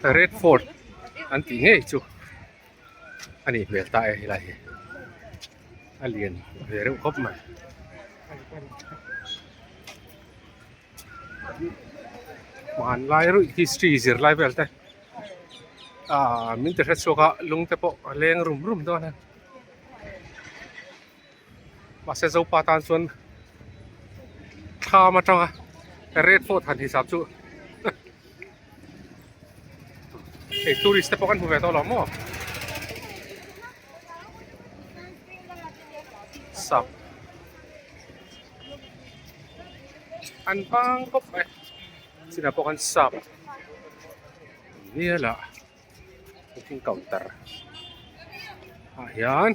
Red Fort an tih ngei chu a nih hmel ta e helai hi a lian ve reuh khawp mai. Hmanlai ruih history zir lai vel te ah min ti hre chhuak a lung te pawh a leng rum rum dawn a mahse zopa tan chuan thlam atanga red fort han hisap chu hei tourist te pawh kan hmu ve tawh lo maw sap an vang khawp mai chinah pawh khan sap nial a booking counter ah hian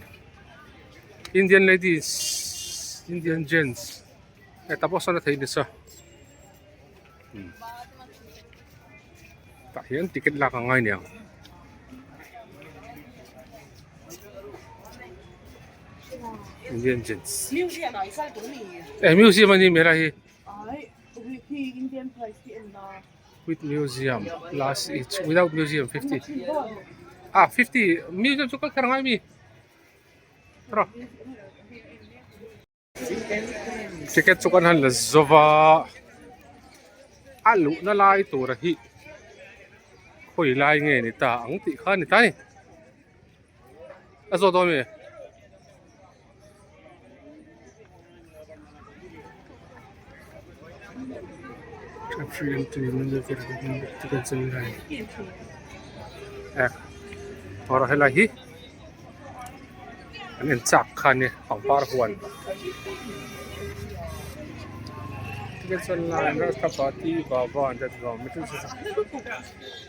Indian ladies Indian gents heta pawh sawn a theih nasa tah hian ticket lak a ngai niang. Indian gents eh museum a ni hmel a hi with museum plus each without museum 50 ah 50 museum chu kal kher a ngai mi rawh. Ticket chu kan han la zo va a luhna lai tura hi khawi lai nge ni ta ang tih kha a ni ta a ni a zawt dawn ami? Helai hi. An en chak kha ania pangpar huan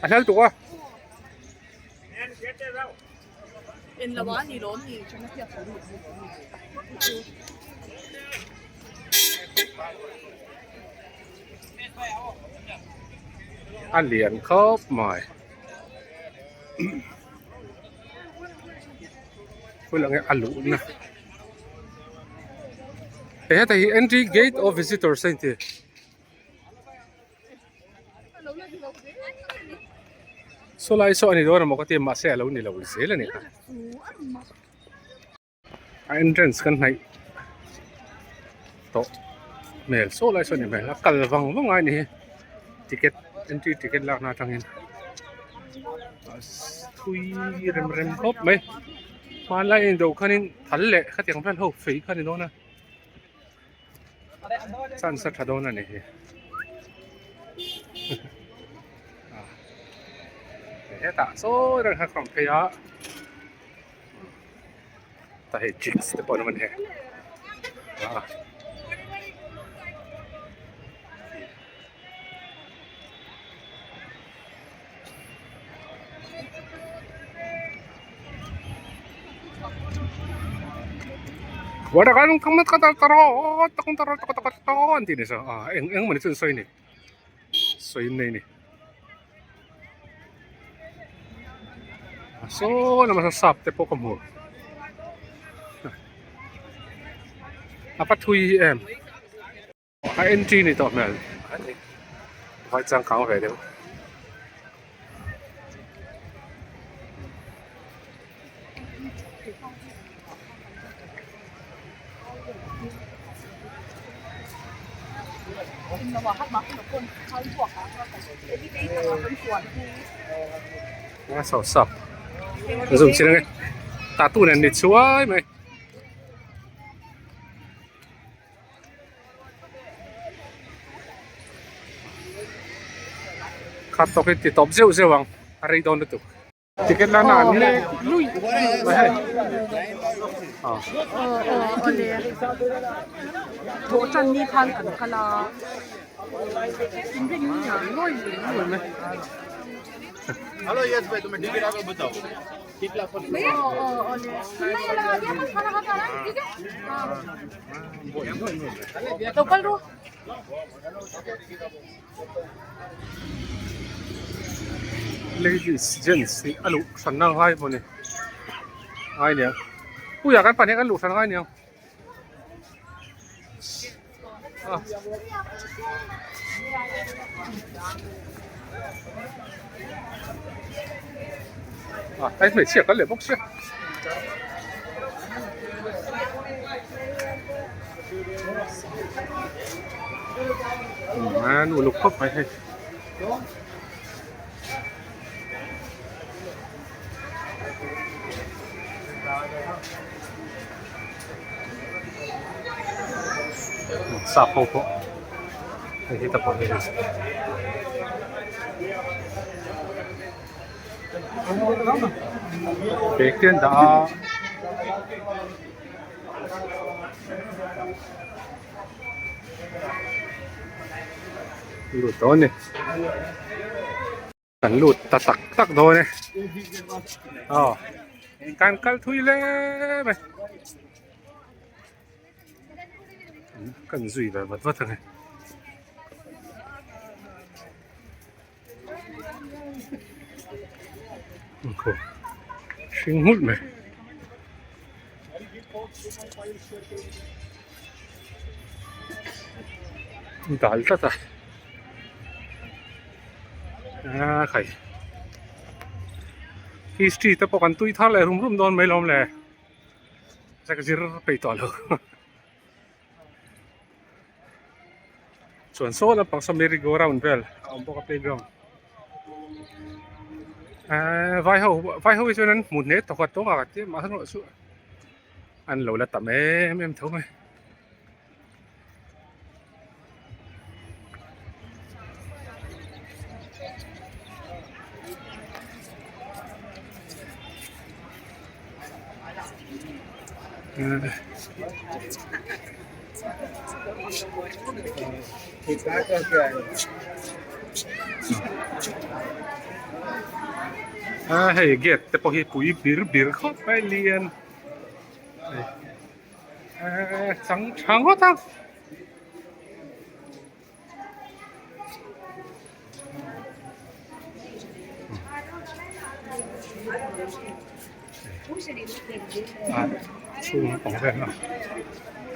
a hlal tuk a. A lian khawp mai. Khawi lang nge a luhna hei heta hi entry gate of visitors a inti. Saw lai saw a ni dawn emaw ka ti a mahse a lo ni lo zel a ni kha. A entrance kan hnaih tawh hmel saw lai saw a ni hmel a kal vang vang a ni hi ticket entry ticket lakna atangin thui rem rem khawp mai hmanlai a indo khanin thal leh khatiang vel ho fei kha a ni dawn a chance a tha dawn a ni hi hetah sawi reng kha ka rawn phei a. Ta hei chicks te pawh an awm a ni hei ah. An tih ni saw ah eng eng mawni chu an sawi a ni sawi an nei a ni. Saw lama saw sap te pawh ka hmu a va thui hi em a entry ni tawh hmel vai changkang ve deuh. A saw sap a zum chiang e tattoo nen ni chuai mai. Khat tawk hi ti tawp zeuh zeuh ang a rei dawn lutuk. Ticket la na an lek lui mai hei. Aw aw awle thawh tan ni khan kan kal a inrin ni ah ngawi lui mai. Aw aw awle lo kal ru. Ladies gents tih a luh hran na ngai maw ni ngai nia puia kan pahnih kan luh hran ngai nia ah. A hmeichhia kal leh bawk sia. An uluk khawp mai hei. Sap ho pawh hei hi ta pawh hi bag te an dah a. Lut dawn a ni. Kan lut ta tak tak dawn e. Aw kan kal thui hle mai. Kan zui ve vat vat ang e. Hring nghulh mai. Dal tlat a. A khai. History te pawh kan tui thar leh rum rum dawn mai lawm le. Zak zir peih tawh lo. Chuan saw lampang saw merry go round vel a awm bawk a playground. Ehh vai ho vai ho hi chuan an hmu hle tawk a tawk a tia mahse erawh chu an lo la tam em em tho mai. A hei gate te pawh hi pui bir bir khawp mai lian ehh chang tha ngawt a. Chhung lampang vel a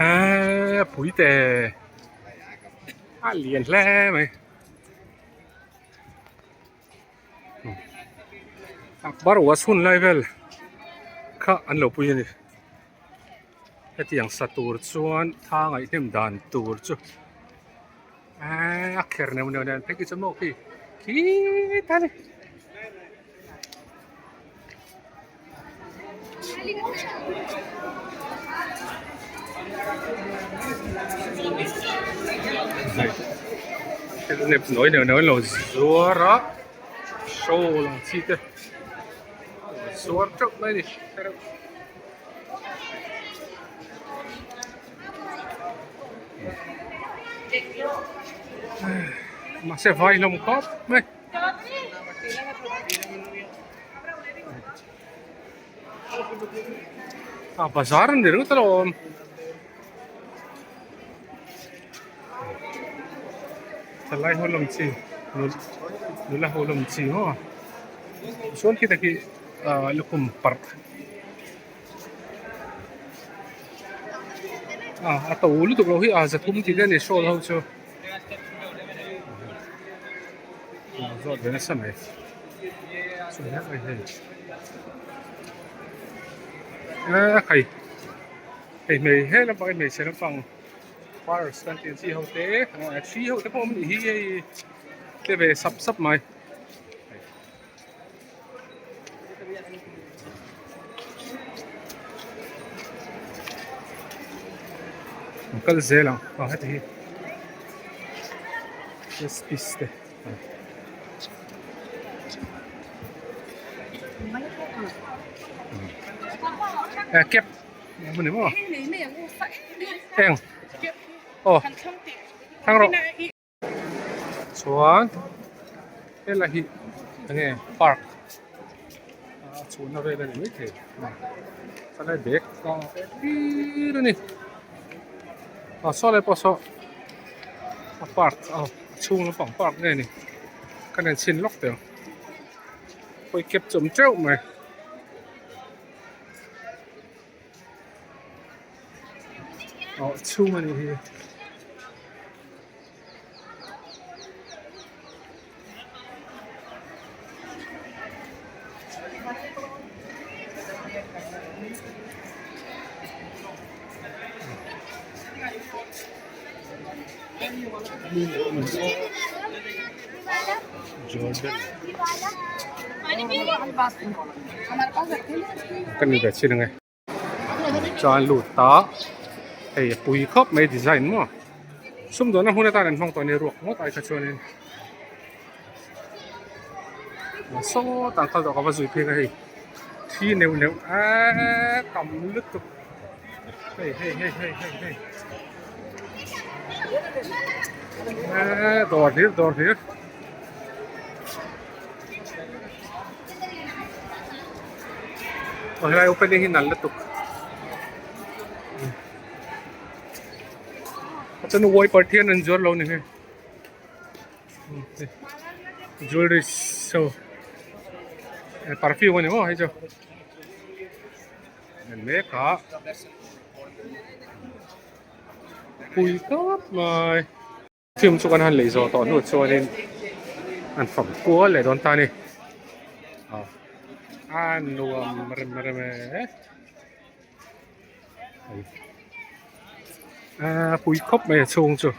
eee pui te a lian hle mai akbar was hun lai vel kha an lo pui a ni. Hetiang sa tur chuan tha ngaihnem dan tur chu eee a kher neuh neuh nen phei khi chu maw khi khit a ni. Thil nep nawi neuh neuh an lo zuar a shawl ang chi te zuar teuh mai a ni. Mahse vai hlawm khawp mai. A bazar an ni ringawt alawm. Thalai ho lawm chi nula ho lawm chi maw chuan khita khi ah lukhum parh ah a to lutuk loh hi a za thum tih te a ni shawl ho chu zawt ve nasa mai a khai hei hmei he lampang hi hmeichhe lampang purse kan tih ang chi ho te thi ho te pawh awm a nih hi hei tle ve sap sap mai. An kal zel ang a heti hi chess piece te eh cap eng ni maw eng aw thlang rawh. Chuan helai hi enge park a chhuahna vel a ni maithei chuan bag a hlir a ni ah saw lai pawh saw a park a chhung lampang park nge ni ka nen chhin lawk teh ang hawi kep chu awm teuh mai. Aw chhung a nih hi. Jordan ka ni ve chin ange chuan lut ta hei a pui khawp mai design maw sumdawnna hmun atan an hmang tawh a ni ruak ngawt ai kha chuanin sawtah an kal tawh ka va zui phei ang a hei thi neuh neuh eeee tam lutuk hei hei hei hei hei hei eeee dawr hlir dawr hlir. Aw helai opening hi nalh lutuk a chuan wiper te hian an zuar lo a ni hei jewelry show perfume a ni maw hei chu en mek a pui tawp mai. Film chu kan han lei zawh tawh hnu chuanin an fam kual leh dawn ta a ni a nuam rem rem e a pui khawp mai a chhung chu.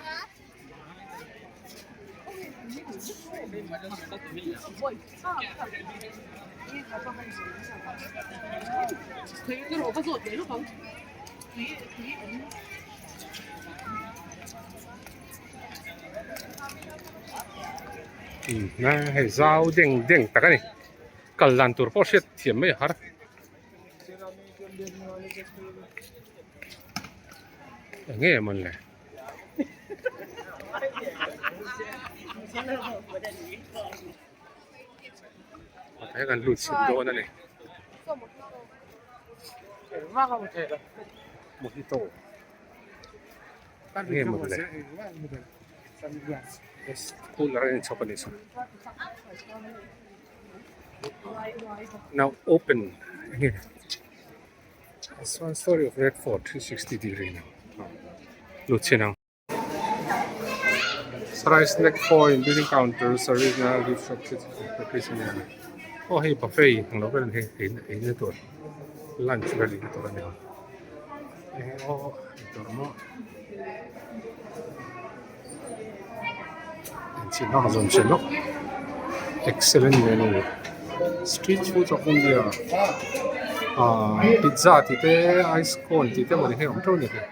Hei zau deng deng tak a ni kal dan tur pawh hriat thiam mai a har eng nge mawn le hei kan lut chhuk dawn a ni mojito. Nge maw le cooler a inchhawp a nih chu now open enge this one story of red fort 360 degree now lut chin ang sarai snack point building counter service na gift shop aw hei buffet ang lo vel a ni hei eina tur lunch vel eina tur a ni ang. Excellent menu street food of India ah pizza tih te ice cone tih te mawni hi a awm teuh a ni hei.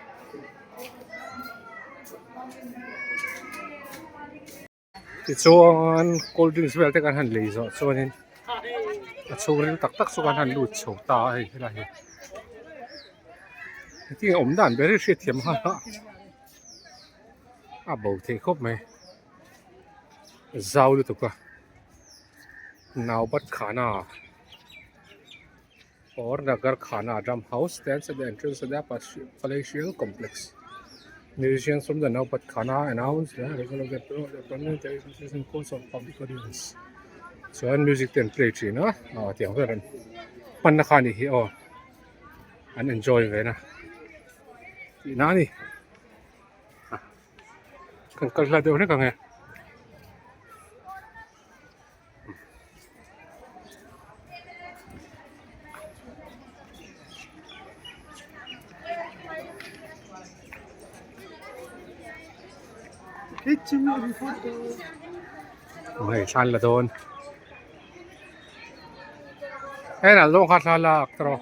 Tichuan cold drinks vel te kan han lei zawh chuanin a chhungril tak tak chu kan han lut chho ta a hei helai hi hetiang awm dan ber hi hriatthiam a a bo thei khawp mai zau lutuk a naubat khana or nagar khana drum house stands at the entrance of the palatial complex musicians from the naubat khana announce the arrival of the prominent course of public audience chuan music te an play thin a ah tiang vel an hmanna kha a nih hi aw an enjoy ve na tihna a ni kan kal hla deuh hlek ang e. Hei thlan la dawn hei nal dawn kha thla lak tawh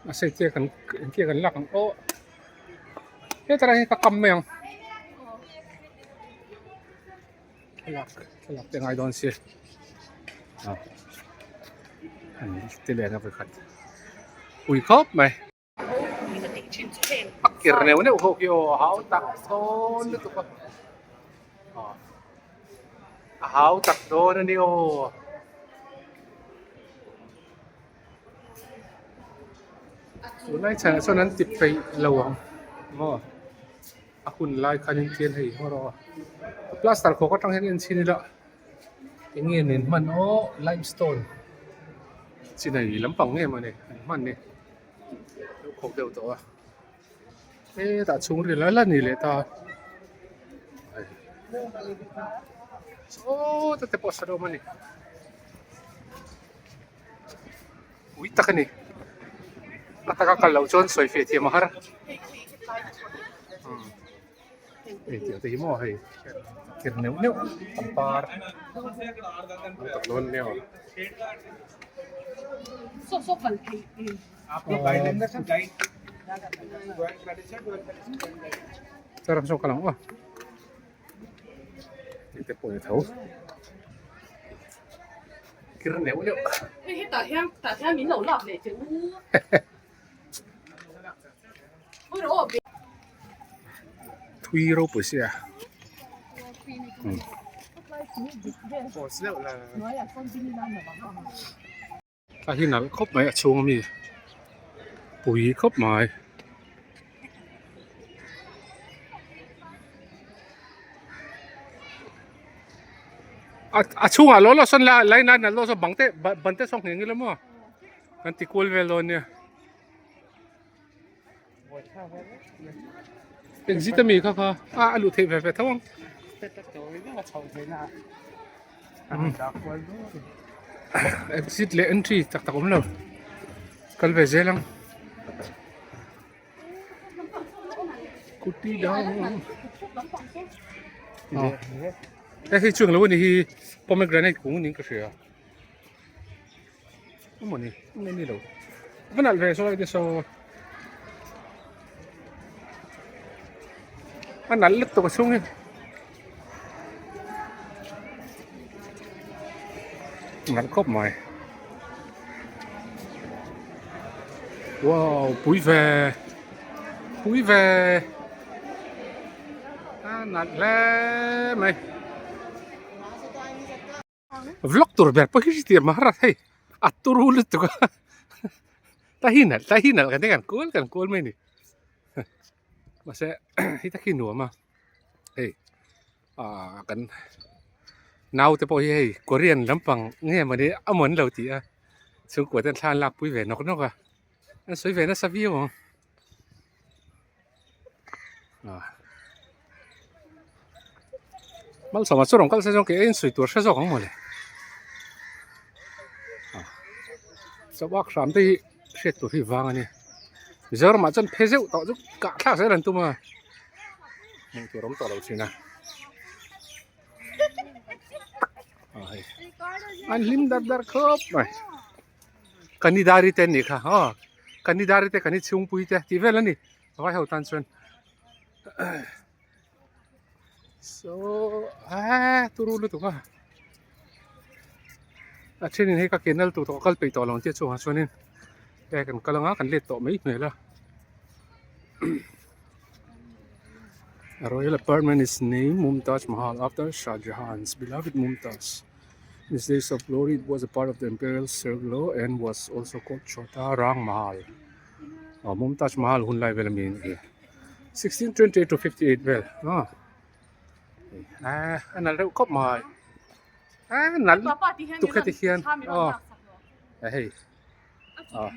a sei chiah kan engtia kan lak ang aw hetah hian ka kam mai ang thlalak thlalak te ngai dawn sia ah an ti leh a vawikhat ui khawp mai. A kir neuh neuh ho khi aw a hau tak dawn lutuk a a hau tak dawn a ni aw. Tunlai chhanah chuan an ti peih lo ang maw a hun lai khan in tian hei haw rawh a plaster khawk atang hian en chhin ila eng nge nen hman aw limestone chinai lampang nge mawni an hman ni lo khawk deuh tawh a hetah chhungril a la ni leh ta sawta te pawh a sa deuh a ni. Ui tak a ni. A taka kal loh chuan sawi feh thiam a har. Hei tih te hi maw hei ker neuh neuh pangpar an tak dawn nia. Charam saw ka lang aw. Tih te pawh ni tho. Kir neuh neuh. Hei hetah hian tah hian min lo lak leh teh u. Thui ropui sia. A hi nalh khawp mai a chhung ami pui khawp mai. A chhungah law law sawn line a nalh law sawn bang te ban te sawn ngheng ila maw kan ti kual vel dawn nia. Exit ami kha kha a a luh theih ve ve tho ang. Exit leh entry tak tak awm lo kal ve zel ang. Kuti dang. Hei hi chuang lo a ni hi pomegranate kung niin ka hria. Emaw ni emaw ni lo va nalh ve saw lai te saw a nalh lutuk a chhung hi nalh khawp mai wow pui ve pui ve a nalh hle mai. Vlog tur ber pawh hi hetiang mahara hei a turu lutuk a ta hi nalh ta hi nalh kan ti kan kual kan kual mai a ni mahse hei tak hi nuam a hei ah kan naute pawh hi hei korean lampang nge mawni a mawn lo tih a chhungkua ten thla an lak pui ve nawk nawk a an sawi ve nasa viau ang. Malsawma chu rawn kal se zawng kei aiin sawi tur hre zawk ang mawle chawak hram te hi hriat tur hi vang a ni Mizoramah chuan phe zeuh tawh chu kah thlak zel an tum a hmuh tur awm tawh lo thin a an hlim dar dar khawp mai. Kanidari te an nih kha aw Kanidari te kan i chhungpui te tih vel a ni vai ho tan chuan so aa turu lutuk a a thenin hei ka ke nal tur tawh kal peih tawh lo ang tih chungah chuanin he kan kal anga kan let tawh mai hmel a A royal apartment is named Mumtaz Mahal after Shah Jahan's beloved Mumtaz. In his days of glory it was a part of the imperial circle and was also called Chota Rang Mahal. Aw Mumtaz Mahal hun lai vel ami a ni. 1628 to 58 vel ah ah a nalh reuh khawp mai ah nalh tuk heti hian aw hei ah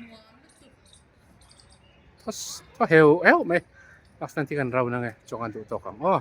thaw heuh heuh mai last time khi kan rau na nge chuan kan duh tawk ang aw.